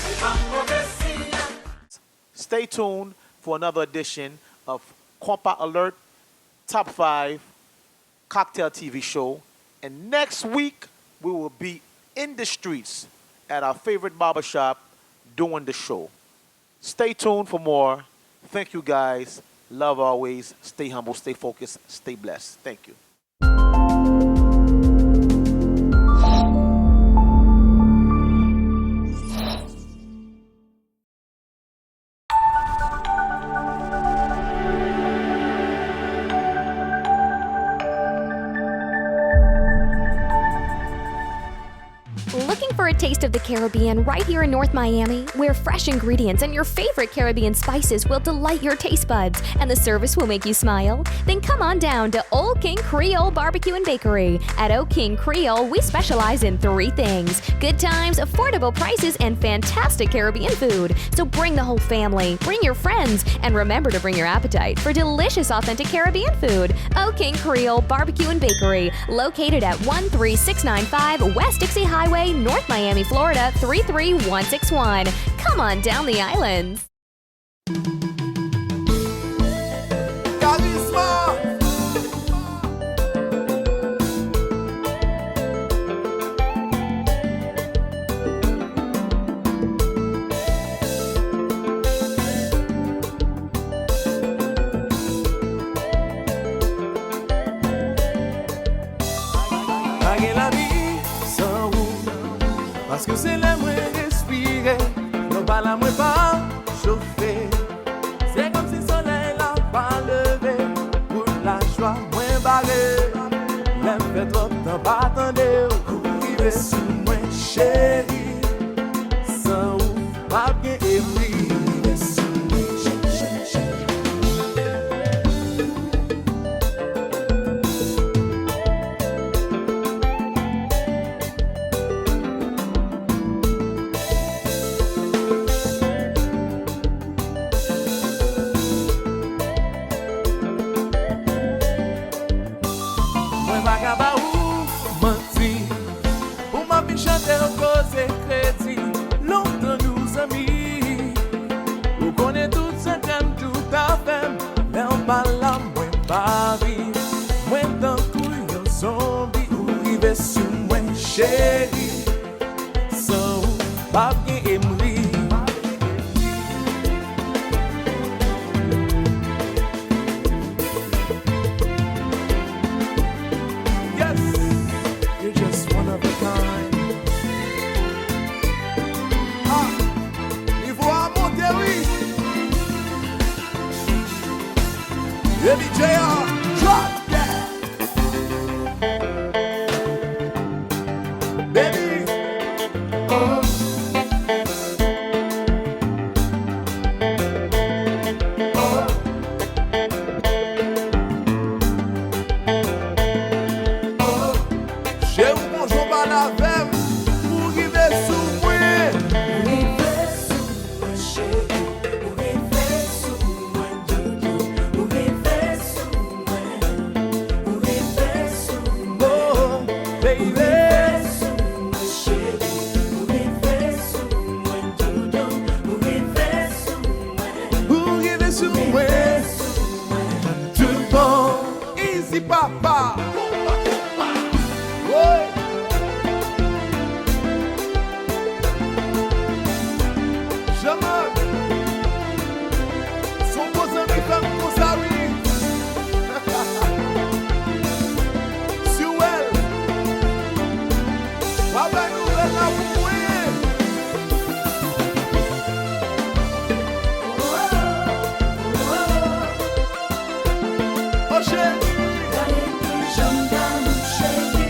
Stay tuned for another edition of Konpa Alert Top five Cocktail T V show. And next week, we will be in the streets at our favorite barbershop doing the show. Stay tuned for more. Thank you guys. Love always. Stay humble, stay focused, stay blessed. Thank you. Looking for a taste of the Caribbean right here in North Miami, where fresh ingredients and your favorite Caribbean spices will delight your taste buds and the service will make you smile? Then come on down to Old King Creole Barbecue and Bakery. At Old King Creole, we specialize in three things: good times, affordable prices, and fantastic Caribbean food. So bring the whole family, bring your friends, and remember to bring your appetite for delicious, authentic Caribbean food. Old King Creole Barbecue and Bakery, located at one three six nine five West Dixie Highway, North Miami, Florida, three three one six one. Come on down the islands. Karizma! Pa gen lavi san ou, paske se lè mwen respire, lè w pa la mwen pa chofe. Se kòmsi solèy la pa leve, wout lajwa mwen bare. Lè m fè twòp tan pa tande w, ou rive sou mwen, cheri. San ou, p ap gen ebri. Ou rive sou mwen, cheri, cheri, cheri. Mwen pa ka ba ou manti, pou m ap vin chante w koze kredi. Lontan nou zanmi, ou konnen tout sa k ap tout afè m. Lè w pa la, mwen pa viv. Mwen tankou yon zonbi, ou rive sou mwen, cheri. San ou, p ap gen emri. Yes, you're just one of a kind. Ah, nivo a monte, wi. Baby J R, drop that. Baby. Cheri, ou gon jan w pale avè m, ou rive sou mwen. Ou rive sou mwen, cheri, ou rive sou mwen, doudou, ou rive sou mwen, ou rive sou mwen. Oh, baby. Ou rive sou mwen, cheri, ou rive sou mwen, doudou, ou rive sou mwen. Ou rive sou mwen. Tout bon. Easy papa. Woy. Jean-Marc. Se yon bon zanmi fè m konsa, wi. Si w wè l, w ap bay nouvèl la pou mwen. Oh, cheri. Gade kijan m damou, cheri.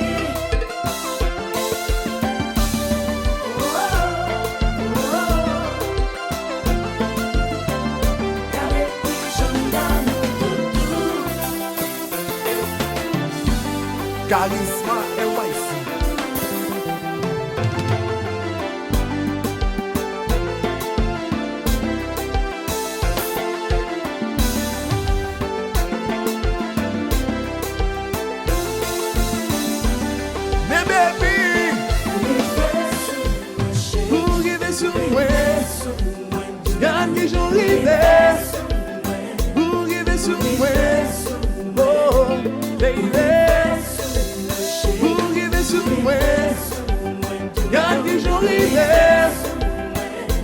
Oh, oh, oh. Gade kijan m damou, doudou. Karizma N Y C. Men baby, ou rive sou mwen. Gad kijan w rive. Ou rive sou mwen. Oh, baby. Ou rive sou mwen. Gad kijan w rive.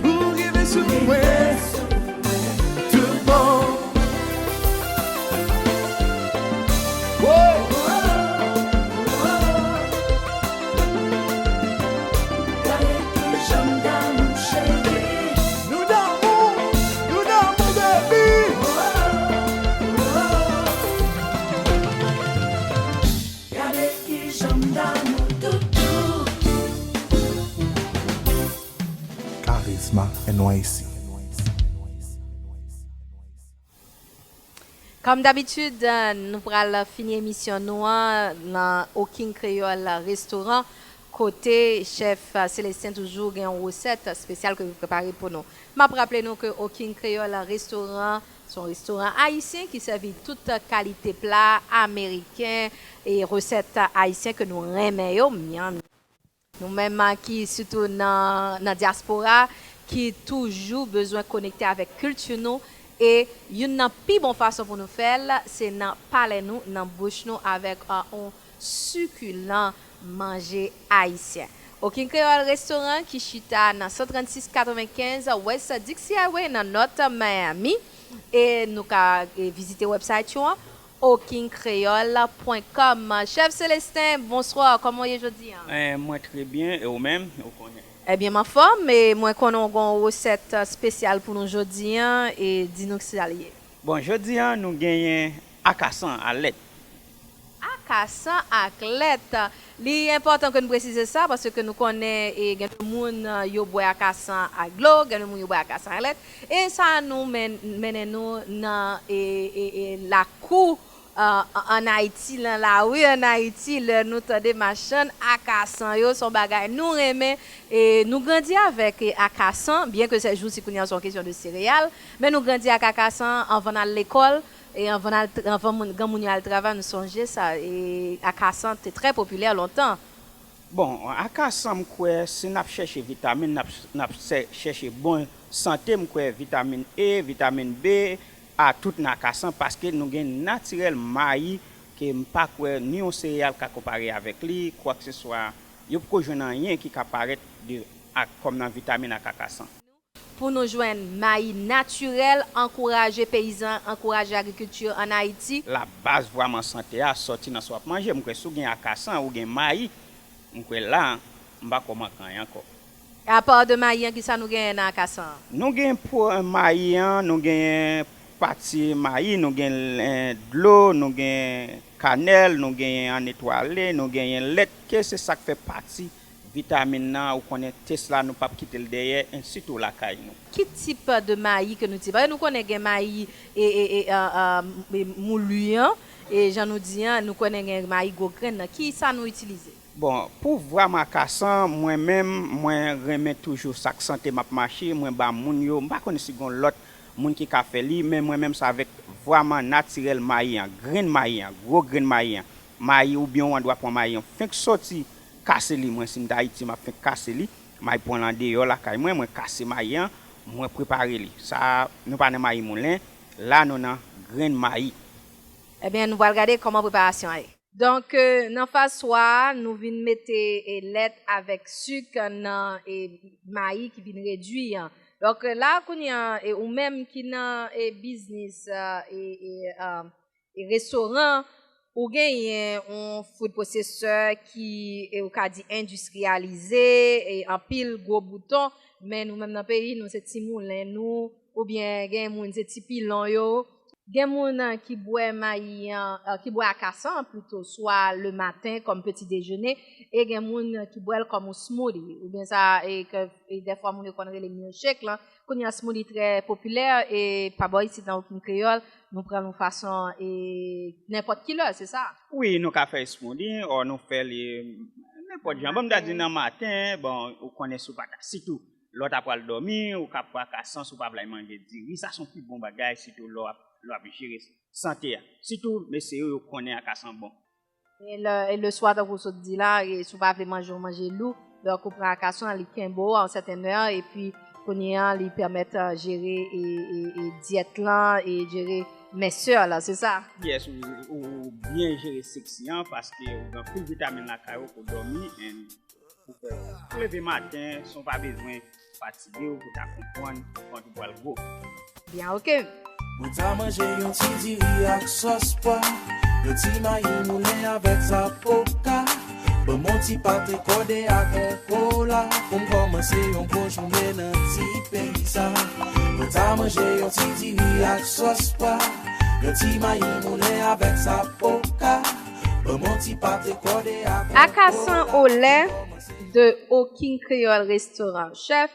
Ou rive sou mwen. Tout bon. Woy. Gade kijan m damou, cheri. Nou damou, nou damou, baby. Gade kijan m damou, doudou. Karizma N Y C. Kòm dabitid, nou pral fini emisyon nou an nan Oking Kreyòl Restoran, kote chèf Celestin toujou gen yon resèt espesyal ke li prepare pou nou. M ap raple nou ke Oking Kreyòl Restoran se yon restoran ayisyen ki sèvi tout kalite pla ameriken e resèt ayisyen ke nou renmen yo. Myanm. Nou menm, a, ki sitou nan, nan dyaspora, ki toujou bezwen konekte avèk kilti nou, e youn nan pi bon fason pou nou fè l, se nan palè nou, nan bouch nou, avèk, a, on sikilan manje ayisyen. Okin Kreyòl Restoran ki chita nan san trannsis katrevenkenz West Dixie Highway nan North Miami. E nou ka, e, vizite website yo an, okin kreyòl pwen kòm. Chèf Célestin, bonswa, kòman w ye jodi an? Eh, mwen trè byen, e ou menm, ou konnen. Ebyen, m anfòm, e mwen konnen w gen yon resèt, eh, espesyal pou nou jodi an, e di nou kisa l ye. Bon, jodi an, nou genyen akasan a lèt. Akasan ak lèt. Li enpòtan ke n presize sa, paske nou konnen, e, gen de moun, eh, yo bwè akasan ak dlo, gen de moun yo bwè akasan ak lèt. E sa nou men, mennen nou nan, e, e, e, lakou, eh, an Ayiti, nan lari an Ayiti, lè nou tande machann akasan yo, se yon bagay nou renmen. E nou grandi avèk, e, akasan, byen ke se jousi kounye a se yon kesyon de sereyal, men nou grandi ak akasan anvan n al lekòl, e anvan n al, anvan moun, granmoun yo al travay, nou sonje sa, e akasan te trè popilè lontan. Bon, akasan, m kwè, si n ap chèche vitamin, n ap, n ap chèche bon sante, m kwè vitamin E, vitamin B, a tout nan akasan, paske nou gen natirèl mayi, ke m pa kwè ni yon sereyal ka konpare avèk li, kwakseswa, yo poko jwenn anyen ki ka parèt de, ak, kòm nan vitamin ak akasan. Pou nou jwenn mayi natirèl, ankouraje peyizan, ankouraje agrikilti an Ayiti. Labaz vrèman sante a sòti nan sa w ap manje. M kwè si w gen akasan, ou gen mayi, m kwè la, m pa kwè w manke anyen ankò. Apa de mayi an, kisa nou genyen nan akasan an? Nou gen mayi an, nou genyen pati mayi, nou gen dlo, nou gen kanèl, nou genyen an etwale, nou genyen lèt, ke se sa k fè pati vitamin nan, ou konnen tès la nou p ap kite l dèyè, ensitou lakay nou. Ki tip de mayi ke nou itilize? Paske nou konnen gen mayi e, e, e, a, a, e, mouli an, e jan nou di an, nou konnen gen mayi gwo grenn nan. Ki sa nou itilize? Bon, pou vwa m akasan, mwen menm, mwen renmen toujou sa k sante m ap mache, mwen ba moun yo, m pa konnen si gon lòt moun ki ka fè li, men mwen menm se avèk vwa m an natirèl mayi an, grenn mayi an, gwo grenn mayi an, mayi oubyen w andwa pran mayi an, fenk soti kase li, mwen si m t Ayiti m ap fenk kase li, mayi pran l andeyò lakay mwen, mwen kase mayi an, mwen prepare li. Sa, nou pa nan mayi moulen, la nou nan grenn mayi. Ebyen, nou pral gade kòman preparasyon an ye. Donk, eh, nan faz twa a, nou vin mete, eh, lèt avèk sik nan, eh, mayi ki vin redwi an. Donk, eh, la, kounye a, eh, ou menm ki nan, eh, biznis, eh, eh, eh, eh, restoran, ou genyen yon food processor ki, eh, ou ka di endistriyalize, eh, anpil gwo bouton, men nou menm nan peyi, nou se ti moulen nou, oubyen gen moun se ti pilon yo. Gen moun, eh, ki bwè mayi an, eh, ki bwè akasan an plito, swa le maten kòm peti dejene, e gen moun, eh, ki bwè l kòm yon smoothie, oubyen sa, e ke, e dèfwa moun yo konn rele milkshake lan. Kounye a smoothie trè popilè, e pa bò isit nan Okin Kreyòl, nou pran l yon fason, e nenpòt ki lè, se sa? Wi, nou ka fè smoothie, ò nou fè li nenpòt jan. Bon, m ta di nan maten, bon, ou konnen si w pa ta, sitou lè w ta pral dòmi, ou ka pran akasan, si w pa vle manje diri, sa se yon pi bon bagay, sitou lè w ap, lè w ap jere sante a. Sitou mesye yo, yo konnen akasan bon. E le, e le swa, tankou w sot di la, e si w pa vle manje yon manje lou, donk ou pran akasan, li kenbe w a yon sèten lè, epi kounye a, li pèmèt, eh, jere, e, e, e dyèt lan, e jere mensè lan, se sa? Yes, ou, ou, ou byen jere seksi an, paske ou gen anpil vitamin lakay ou pou dòmi, and pou fè w leve maten san w pa bezwen fatige w pou ta konprann vant ou pral gwo. Byen, oke. Mwen ta manje yon ti diri ak sòs pwa, yon ti mayi moulen avèk zapoka. Ban m yon ti pate kòde ak yon kola, pou m kòmanse yon bon jounen nan ti peyi sa. Mwen ta manje yon ti diri ak sòs pwa, yon ti mayi moulen avèk zapoka. Ban m yon ti pate kòde ak yon kola. Akasan olè de Okin Kreyòl Restoran. Chèf,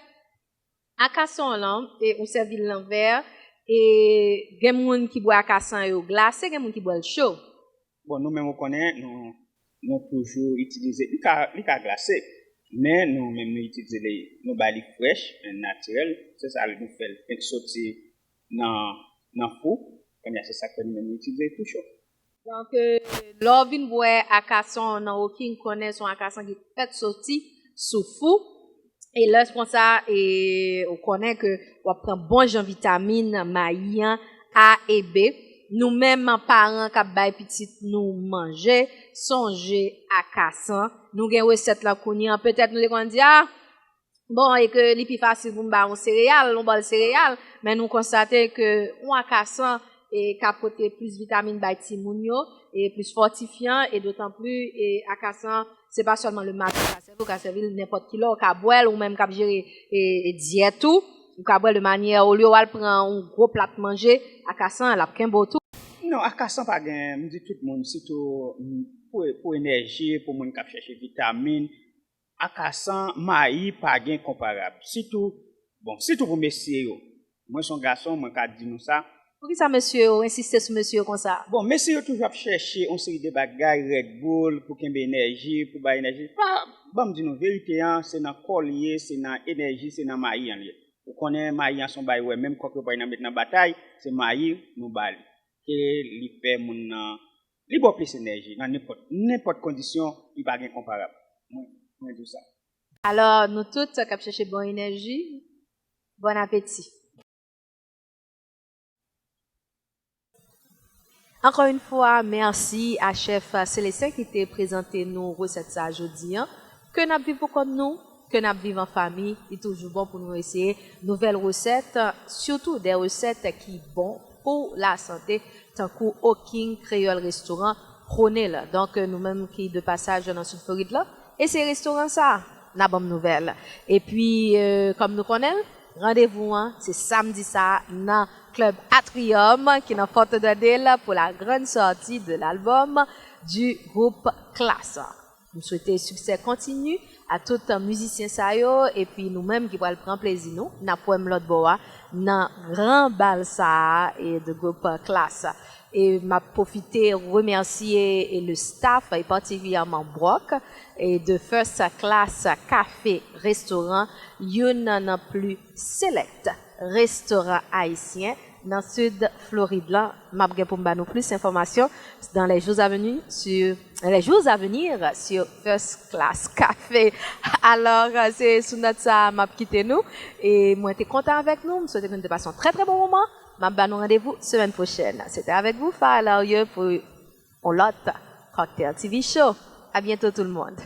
akasan w lan, e ou sèvi l nan vè, e gen moun ki bwè akasan yo glase, gen moun ki bwè l cho. Bon, nou menm ou konnen, nou, nou toujou itilize, li ka, li ka glase, men nou menm nou itilize li, nou bay li frèch, natirèl, se sa nou fè l fenk soti nan, nan fou, kounye a se sa k fè nou menm nou itilize l tou cho. Donk, lè w vin bwè akasan w nan Okin, konnen se yon akasan ki fèk soti souf ou. E lè konsa, e, ou konnen ke w ap pran bon jan vitamin mayi an, A e B. Nou menm, paran k ap bay pitit nou manje, sonje akasan. Nou gen resèt la kounye a. Petèt nou te konn di, a, bon, e ke li pi fasil pou m ba yon sereyal, yon bòl sereyal, men nou konstate ke yon akasan, e, ka pote plis vitamin bay timoun yo, e plis fòtifyan, e dotan pli, e akasan, se pa sèlman le maten ou ka sèvi, ou ka sèvi l nenpòt ki lè, ou ka bwè l, ou menm k ap jere, e, e dyèt ou, ou ka bwè l de manyè, olye w al pran yon gwo plat manje, akasan, l ap kenbe w tou. Non, akasan pa gen, m di tout moun, sitou, m, pou, pou enèji, pou moun k ap chèche vitamin, akasan, mayi pa gen konparab. Sitou, bon, sitou pou mesye yo. Mwen se yon gason, mwen ka di nou sa. Poukisa mesye yo ensiste sou mesye yo konsa? Bon, mesye yo toujou ap chèche yon seri de bagay, Red Bull, pou kenbe enèji, pou bay enèji. Pa, ban m di nou verite an, se nan kò l ye, se nan enèji, se nan mayi an l ye. Ou konnen mayi an se yon bagay, wè, menm kòk yo pran nan met nan batay, se mayi nou ba li. Ke li fè moun nan, li ba w plis enèji nan nenpòt, nenpòt kondisyon, li pa gen konparab. Mwen, mwen di w sa. Alò, nou tout k ap chèche bon enèji, bon apeti. Ankò yon fwa, mèsi a chèf Célestin ki te prezante nou resèt sa a jodi an. Ke n ap viv pou kont nou, ke n ap viv an fanmi, li toujou bon pou nou eseye nouvèl resèt, sitou de resèt ki bon pou lasante, tankou Oking Kreyòl Restoran pwone l. Donk, nou menm ki de pasaj nan Sid Florid la, eseye restoran sa a, n a ban m nouvèl. Epi, e, kòm nou konnen l, randevou an, se samdi sa a nan Club Atrium, ki nan Fort Lauderdale, pour la grande sortie de l'album du groupe Klass. M swete siksè kontini a tout mizisyen sa yo, epi nou menm ki pral pran plezi nou, n ap wè m lòt bò a, nan gran bal sa a, e de group Klass. E m ap pwofite remèsye e le staff, e patikilyèman Brok, e de First Class Café Restaurant, youn nan pli select restoran ayisyen nan Sid Florid la. M ap gen pou m ba nou plis enfòmasyon dans les jours à venir sur, les jours à venir sur First Class Café. Alò, se sou nòt sa a m ap kite nou. E mwen te kontan avèk nou. M swete ke nou te pase yon trè, trè bon moman. M ap ba nou randevou semèn pwochèn. Se te avèk vous, Farah Larieux, pou yon lòt Cocktail T V Show. À bientôt tout le monde.